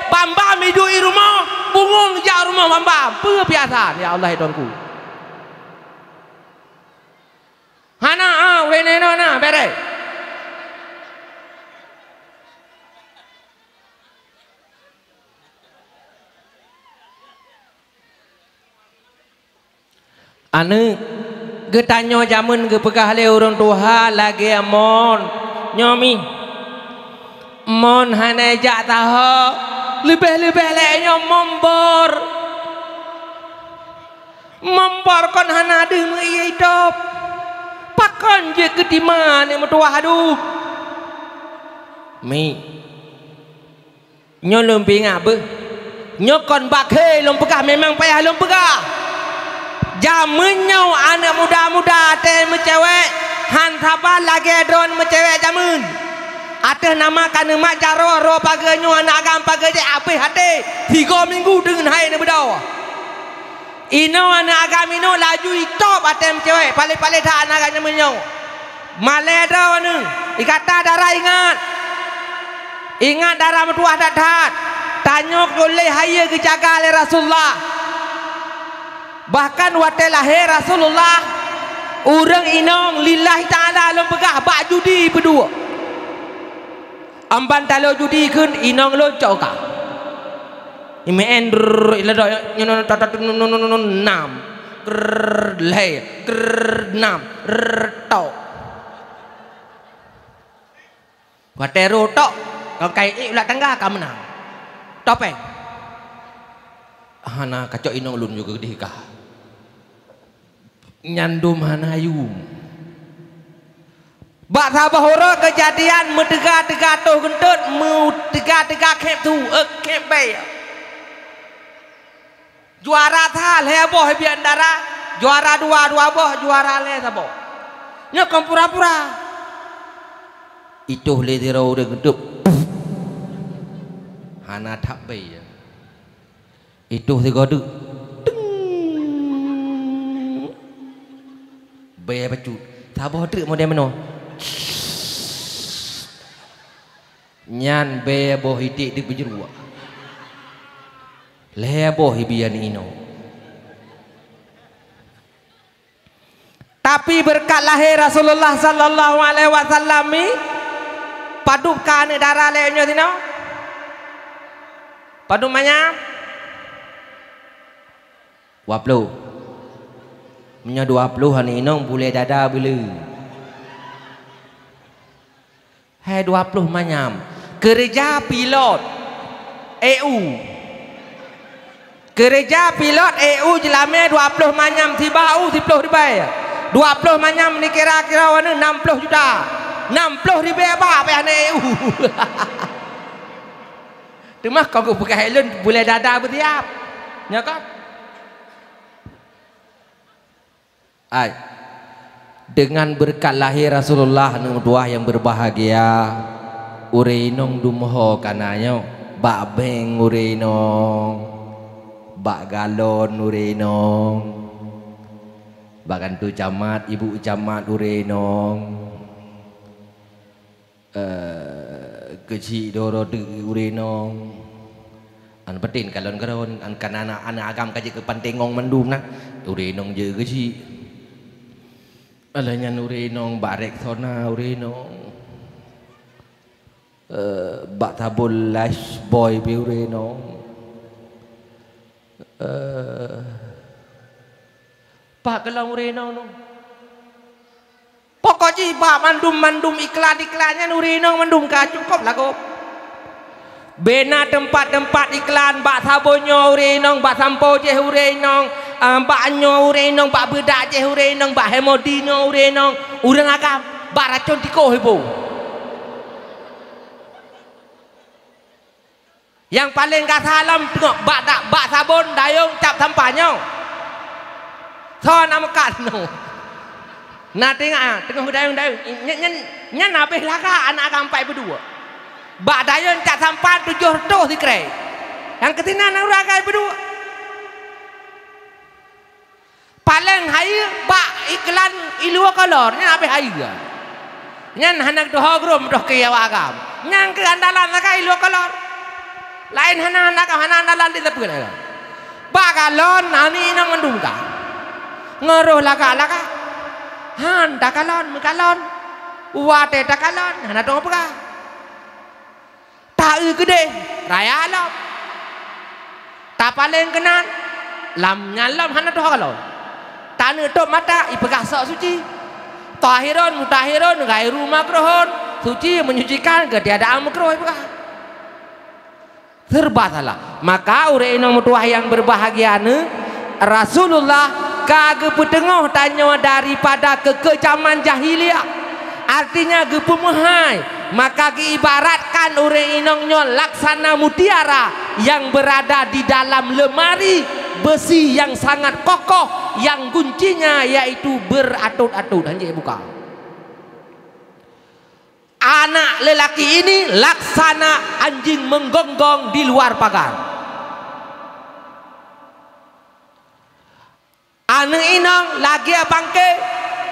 Bam-bam iduek i rumoh, bungong jak rumoh bam-bam. Peue piasan, ya Allah, ya Tuhanku. Hana, ah, ureuëng inong na, béreh. Aneuk, geutanyoe jameun geupeugah lé ureuëng tuha lagée mon. Nyoe mi, mon hana jak taho, leubeh-leubeh lé nyoe mon bor. Mon bor kon hana deuh meu ie itôb. Pakon jeuet keu tima aneuk meutuwah dum? Mi. Nyoe lôn peuingat beuh. Nyoe kon bakhe lôn peugah, memang payah lôn peugah. Jameun nyoe aneuk muda-muda até meucewek han saba lagée droe meucewek jameun. Ateueh nama ka neumat jaroe, roe pageue nyoe aneuk agam pageue jih abéh até, sigoe minggu deungon hai neubeudôh. Inoe aneuk agam inoe laju itôb até meucewek, paléh-paléh that aneuk agam jameun nyoe. Malée droeneuh, ikata dara ingat. Ingat dara meutuwah that-that. Tanyoe ka lheueh hayeue geujaga lé Rasulullah. Bahkan watée lahé Rasulullah, ureuëng inong lillahi ta'ala lôn peugah bak judi peuduek. Amban talo judi kheun inong lôn cok ka. Imeu'en drrrr, ileudok nyoe, nyoe, nyoe, ta, ta, tu, nu, nu, nu, nu, nu, nam. Grrrr, lhée. Grrrr, nam. Grrrr, tok. Watée roh tok, kong kai ék ulat tangga ka meunang. Topeng. Hana kacok inong lôn juga geudeh ka. Nyan dum hana yum. Bak saboh uroe keujadian meuteuga-teuga toh geuntot, meuteuga-teuga khép su, eh, khép bée. Juara sa lhée boh bian dara, juara dua, dua boh, juara lhée saboh. Nyoe kon pura-pura. Itoh lé sidroe ureuëng geudeup. Hana that bée. Itoh sigoe deuk. Teng. Bée bacut. Saboh treuk model meunoe. Nyan bée boh iték di beujeuruak. Lhée boh ibian inoe. Tapi beureukat lahé Rasulullah sallallahu alaihi wasallam mi, padub ka aneuk dara lé nyoe sinoe? Padub manyam? Dua ploh. Meunyoe dua ploh aneuk inong bulée dada beuleu. Hai dua ploh manyam. Keureuja pilot E U. Keureuja pilot E U jeulamé dua ploh manyam, siba u siploh ribée. Dua ploh manyam ni kira-kira wana nam ploh juta. Nam ploh ribée ba payah na E U. Teuma kau geupeugah lôn bulée dada beutiap. Nyo kan? Ai, deungon beureukat lahé Rasulullah aneuk meutuwah nyang beubahgia, ureuëng inong dum ho ka na nyoe, bak beng ureuëng inong, bak galon ureuëng inong, Bak kantô camat, ibu camat ureueng inong, eh, keuchik droe-droe teuk ureueng inong. An peutin kalon keudroe, an kan aneuk, aneuk agam ka jeuet keu Pantai Ngong mandum na, ureueng inong jeuet keuchik. Alah nyan ureueng inong bak Rexona ureueng inong. Eh, bak sabon Lifebuoy pih ureueng inong. Eh, bak keulôn ureueng inong nyoe. Pokok jih bak mandum-mandum iklan-iklan nyan ureueng inong mandum ka cukôp lagoe. Bèk na teumpat-teumpat iklan, bak sabon nyoe ureueng inong, bak sampo jih ureueng inong, ah, bak nyoe ureueng inong, bak beudak jih ureueng inong, bak Hemodi nyoe ureueng inong, ureueng agam, bak racôn tikôh iboh. Nyang paleng gasa lom teungoh bak da-, bak sabon dayong cap sampah nyoe. Soe na meukat nyoe? Na teuingat, ah, teungoh dayong-dayong. Nyan, nyan, nyan habéh lagak aneuk agam pat ibeudôk. Bak dayong cap sampah tujoh reutôh sikrek. Nyang keusinan ureueng agam ibeudôk. Paleng hayeue bak iklan iluwa kolor, nyan habéh hayeue. Nyan hana geudoh grom doh keu awak agam. Nyan keuh andalan sagai iluwa kolor. Laén hana, hana, hana andalan di teupeu laén. Bak kalon, aneuk inong mandum ka. Ngon roh lagak-lagak. Han takalon, meukalon. Watèe takalon, hana teungoh peugah. Ta-eu keudeh, raya lom. Tapaleng keunan, lam nyan lom hana teuhoe lom. Taneuk tôp mata, ipeugah sok suci. Tahirun, mutahirun, ghairu makruhun, suci, menyucikan, ketiadaan makruh, ipeugah. Serba salah. Maka ureueng inong meutuwah nyang berbahagia nyoe, Rasulullah ka geupeuteungoh tanyoe daripada keukejaman jahiliyah, artinya geupeumeuhai, maka geuibaratkan ureueng inong nyoe laksana mutiara nyang berada di dalam lemari besi yang sangat kokoh, yang kuncinya yaitu beratot-atot, hanjeuet buka. Anak lelaki ini laksana anjing menggonggong di luar pagar. Aneuk inong lagèe bangke,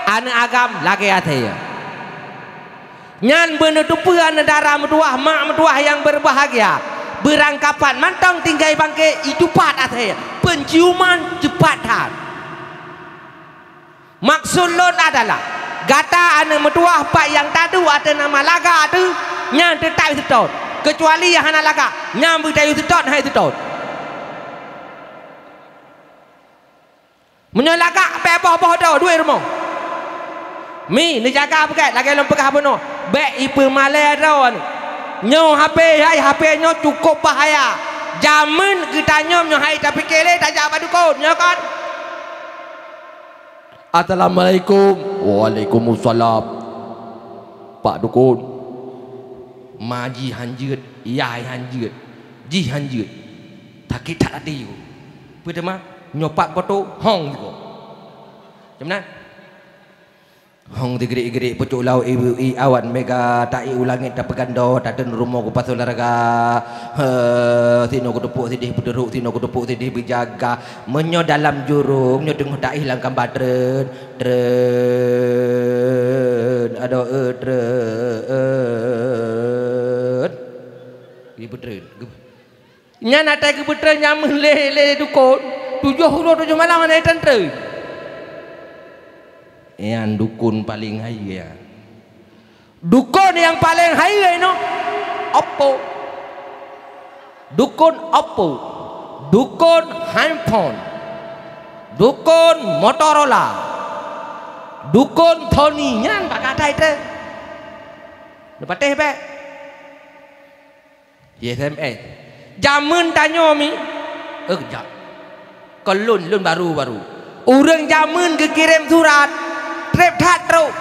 aneuk agam lagèe asèe. Nyan beuneuteupeu aneuk dara meutuwah, mak meutuwah nyang berbahagia. Beurangkapat mantong tinggai bangke, itupat asèe. Penciuman cepat that. Maksud lôn adalah, gata aneuk meutuwah pat nyang taduek ateueh nama lagak teuh, nyan teutab seutôt. Keucuali nyang hana lagak, nyan beutayue seutôt, hai seutôt. Meunyoe lagak, bèk boh-boh droe, duek rumoh. Mi, neujaga beugèt, lagèe lôn peugah bunoe, bèk ipeumalèe droe. Nyoe H P, hai H P nyoe cukôp bahaya. Jameun geutanyoe nyoe hai tapike lé tajak bak dukon, nyoe kon. Assalamualaikum. Waalaikumsalam. Pak Dukon, ma jih han jeuet, yah han jeuet, jih han jeuet. Sakét that até. Peue teuma? Nyoe pat poto hong jiko. Macam na? Hong tigrik-grik pucuk laôt ibu i awan mega, ta-i u langét tapeugando, tateun rumoh ku pasoe laraga. He, sinoe kuteupok sideh beuteurok, sinoe kuteupok sideh beujaga. Meunyoe dalam jurông, nyoe teungoh taéh lam kamba treun, treun, adoe, treun. Geubeuteun. Nyan até geubeuteun jameun lé, lé dukon, tujoh uroe tujoh malam hana itan treun. Nyan dukon paleng hayeue nyan. Dukon nyang paleng hayeue inoe, Oppo. Dukon Oppo. Dukon handphone. Dukon Motorola. Dukon Sony, nyan bak gata itan. Neupatéh bèk. Di S M S. Jameun tanyoe mi, eh, ja-, kon lôn, lôn baru-baru. Ureueng jameun geukirém surat, trép that trok.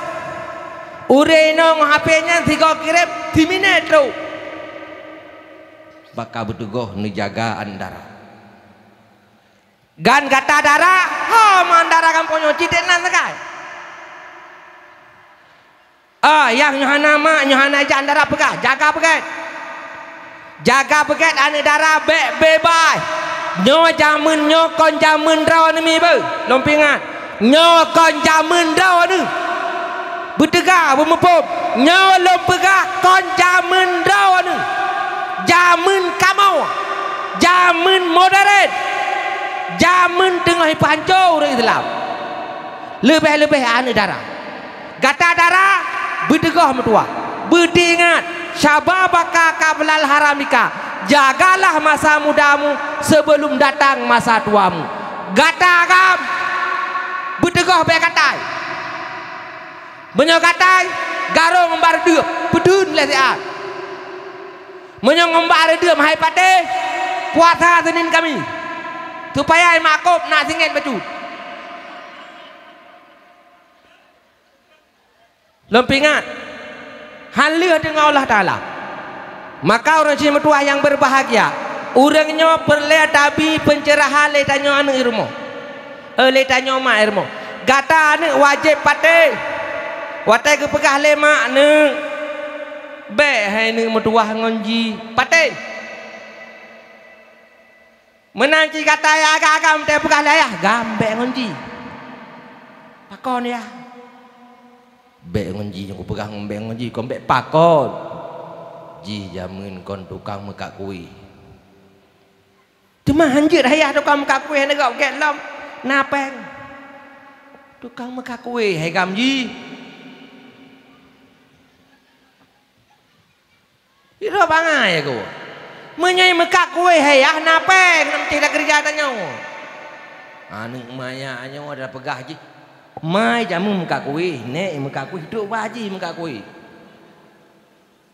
Ureueng inong H P nyan sigoe kirém, siminèe trok. Baka beutugoh neujaga aneuk dara. Gan gata dara, ho man dara gampông nyoe cit nan sagai. Ah, nyang nyoe hana mak, nyoe hana jak dara peugah, jaga beugèt. Jaga beugèt aneuk dara bèk beubaih. Nyoe jameun nyoe kon jameun droeneuh mi beuh. Lôn peuingat, Nyoe kon jameun droeneuh. Beuteuga, beumuphom. Nyoe lôn peugah kon jameun droeneuh. Jameun kamoe. Jameun modern. Jameun teungoh jipeuhanco ureuëng Islam. Leubeh-leubeh aneuëk dara. Gata dara, beuteugah meutuwah. Beuteuingat, syababaka qablal haramika. Jagalah masa mudamu sebelum datang masa tuamu. Gata agam, beuteugah bék gatai. Meunyoe gatai, garong ngon bak reudeuep, peudeun lé siat. Meunyoe ngon bak reudeuep hai patéh, puasa Senin Kamis. Supaya i makop na singét bacut. Lôn peuingat, han lheueh deungoe Allah Taala. Maka ureuëng syiek meutuwah nyang beubahgia, ureuëng nyoe peureulée tabi peuncerahan lé tanyoe aneuëk i rumoh. Eh, lé tanyoe mak i rumoh. Gata aneuëk wajéb patéh. Watée geupeugah lé mak neuëk, bék hai neuëk meutuwah ngon jih. Patéh. Meunan cit gata nyang agam-agam teupeugah lé ayah, gam bék ngon jih. Pakon yah? Bék ngon jih, nyang kupeugah ngon bék ngon jih, kon bék pakon. Jih jameun kon tukang meukat kueh. Teuma hanjeuet ayah tukang meukat kueh, neugok gét lom, na péng. Tukang meukat kueh, hai gam jih. Sidroe bangai aku. Meunyoe meukat kueh, hai yah, na péng, na meucih dak keureuja tanyoe. Aneuëk maya nyoe dak peugah jih, mai jameun meukat kueh, nék meukat kueh, trok bak jih meukat kueh.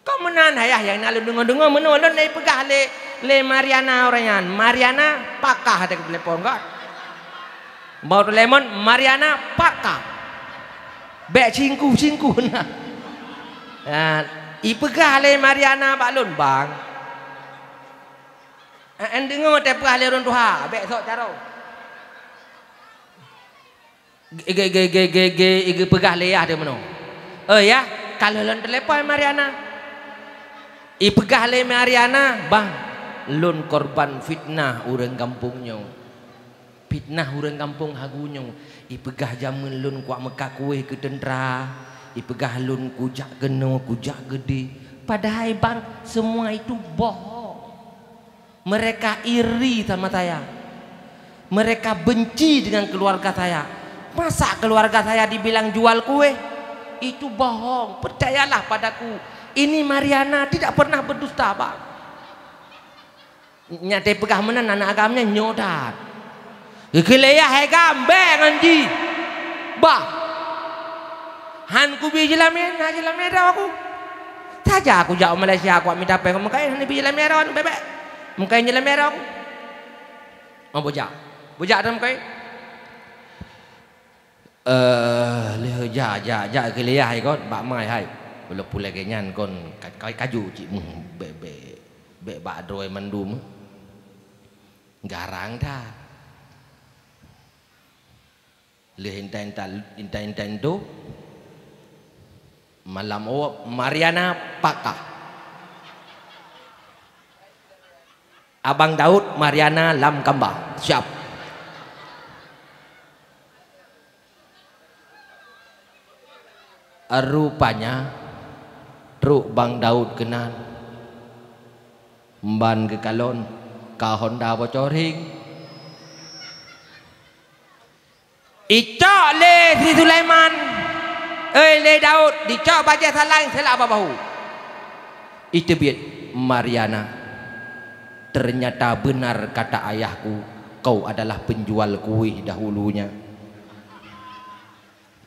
Kon meunan hai yah nyang na lôn deungoe-deungoe meunoe lôn lé peugah lé, lé Mariana uroe nyan. Mariana pakah teuka telepon kon. Bak telepon, Mariana pakah. Bék singkuh-singkuh na. Ha, ipeugah lé Mariana bak lôn, "Bang, eh, en deungoe teupeugah lé ureuëng tuha, bék sok carông." Ge-, ge-, ge-, ge-, ge-, ge-, geupeugah lé yah teuh meunoe, "Oh yah, ka lheueh lôn telepon Mariana." Ipeugah lé Mariana, "Bang, lôn korban fitnah ureuëng gampông nyoe." Fitnah ureuëng gampông hagu nyoe, ipeugah jameun lôn kuak meukat kueh keu teuntra, ipeugah lôn kujak keunoe, kujak keudeh. Padahai bang, semua itu bohong. Mereka iri sama saya. Mereka benci dengan keluarga saya. Masa keluarga saya dibilang jual kueh? Itu bohong. Percayalah padaku. Ini Mariana tidak pernah berdusta, bang. Nyak teupeugah meunan aneuk agam nyan nyoe that. Geukheun lé yah hai gam, bék ngon jih. Bah. Han kubi jeulamé, na jeulamé droe aku. Saja aku jak u Malaysia, aku mita péng, meukaén han ibi jeulamé droe, bèk-bèk. Meukaén jeulamé droe aku. Oh, bujak. Bujak droe meukaén. Eh, lheueh jak, jak, jak keu lé yah hai kon, bak mai hai. Ulôn pulèe lagèe nyan kon, ka-, ka-, kaju cit meuh, bèk, bèk, bèk bak droe mandum. Garang that. Lheueh intat-intat, intat-intat intu, malam uweup, Mariana pakah. Abang Daud, Mariana lam kamba. Siap. Rupanya, trok Bang Daud keunan. Ban geukalon, ka honda bocoring. Icok lé si Sulaiman, eh, lé Daud, dicok bajèe salai seulak bak bahu. Iteubiet, Mariana, ternyata benar kata ayahku, kau adalah penjual kueh dahulunya.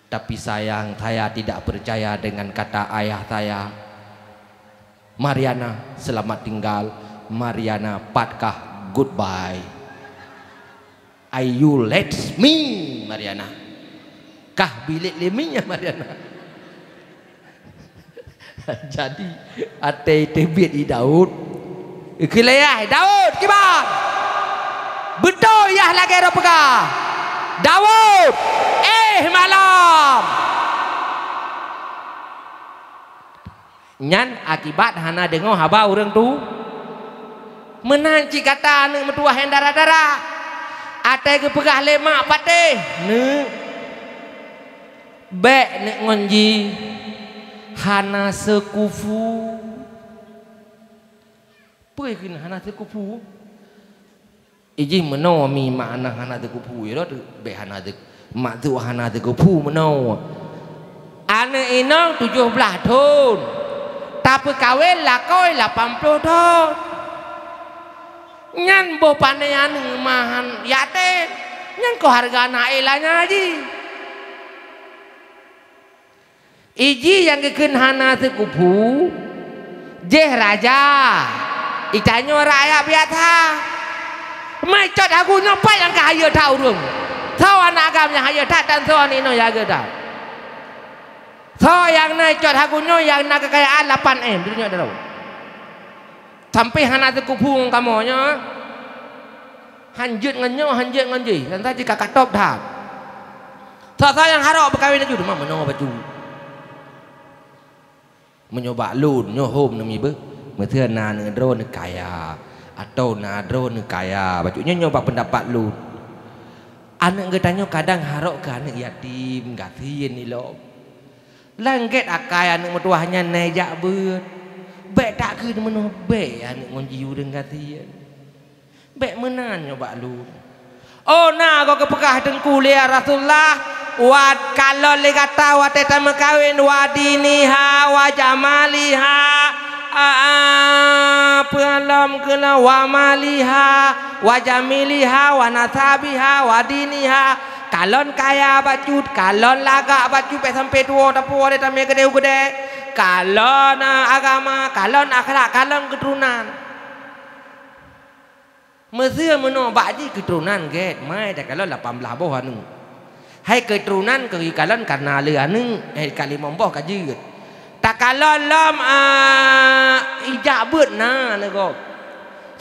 Tapi sayang, saya tidak percaya dengan kata ayah saya. Mariana, selamat tinggal. Mariana, pat kah, goodbye. Are you let me, Mariana? Kah bilek lé mi, ya, Mariana? Jadi, até teubiet i Daud. Ikeu lé yah, Daud, kiban? Beutôi yah lagèe droe peugah. Daud, eh, malam. Nyan akibat hana deungoe haba ureueng tu. Meunan cit gata aneuk meutuwah nyang dara-dara. Até geupeugah lé mak patéh, "Neuk, Bék neuk ngon jih hana seukupu. Peue kheun hana seukupu? Ijih meunoe mi makna hana seukupu, ya lôn bék hana seu-, maksud hana seukupu meunoe. Aneuk inong tujoh blaih thon, tapeukawen lakoe lapan ploh thon. Nyan boh pané aneuk mahan yatim, nyan keuh hareuga na ilanya jih. Ijih nyang geukheun hana seukupu, jih raja, itanyoe rakyat biasa. Mai cot hagu nyoe pat nyang ka hayeue that ureuëng. Soe aneuk agam nyang hayeue that dan soe aneuk inong nyang hayeue that. Soe nyang na cot hagu nyoe nyang na keukayaan lapan M di dunia dalam. Sampai hana seukupu ngon kamoe nyoe. Han jeuet ngon nyoe, han jeuet ngon jih. Dan saji ka katop that. Soe-soe nyang harok beukawen laju teuma meunoe bacut. Meunyoe bak lôn, nyoe hom neumi beuh. Meuseu na aneuk droe neukaya, atawa na droe neukaya. Bacut nyoe, nyoe bak peundapat lôn. Aneuk geutanyoe kadang harok keu aneuk yatim, gasien ilom. Langét akai aneuk meutuwah nyan na ijak beuet. Bék takheun meunoe bék aneuk ngon jih ureuëng gasien. Bék meunan nyoe bak lôn. Oh na goe geupeugah teungku lé Rasulullah, wa kalon lé gata watée tameukawen, wa diniha, wa jamaliha, a, a, peue lom keunoe, wa maliha, wa jamiliha, wa nasabiha, wa diniha. Kalon kaya bacut, kalon lagak bacut, bék sampai tuwoe tapuwoe lé tamé keudeh-keudeh. Kalon, a, agama, kalon akhlak, kalon keuturonan. Meuseu meunoe bak jih keuturonan gét, mai takalon lapan blaih boh aneuk. Hai keuturonan keu jikalon kareuna le aneuk, hai ka limong boh ka jeuet. Takalon lom, a, ijak beuet na aneuk gob.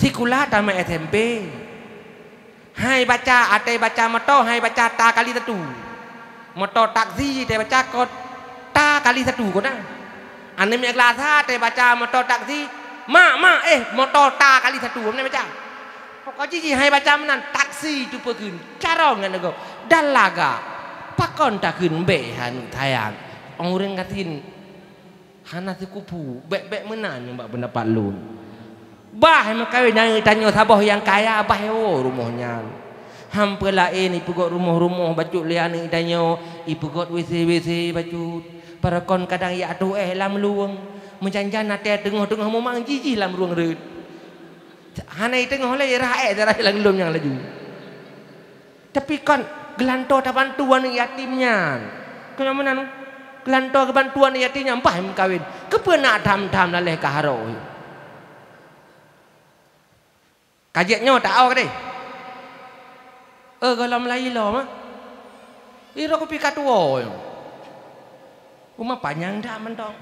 Sikula tamat S M P. Hai baca, até baca moto, hai baca ta kali satu. Moto taksi teubaca kot ta kali satu kona. Aneuk miet kelas sa teubaca moto taksi, "Mak, mak, eh, moto ta kali satu." Aneuk baca. Pokok jih hai baca meunan, taksi teupeukheun, carông ngon gob. Dan lagak. Pakon takheun bék aneuk sayang. Ureuëng gasien. Hana sikupu, bék-bék meunan nyoe bak peundapat lôn. Bah meukawen nyang tanyoe saboh nyang kaya, bah woe rumoh nyan. Hampeue laén ipeugöt rumoh-rumoh bacut lé aneuk tanyoe, ipeugöt W C-W C bacut. Parakon kadang jak tuéh lam luweueng, meujan-jan até teungoh-teungoh mumang jijih lam ruweueng reuet. Hana iteungoh lé, raék, raék lam lom nyang laju. Tapi kon geulantoe tabantu aneuk yatim nyan. Keu meunan, geulantoe geubantu aneuk yatim nyan, bah meukawen. Keupeue na tham-tham laleh ka harok? Ka jeuet nyoe ta-o keudeh. Eh, gohlom layi lom, ah. Iro kupi ka tuwoe. Uma panyang dak mantong.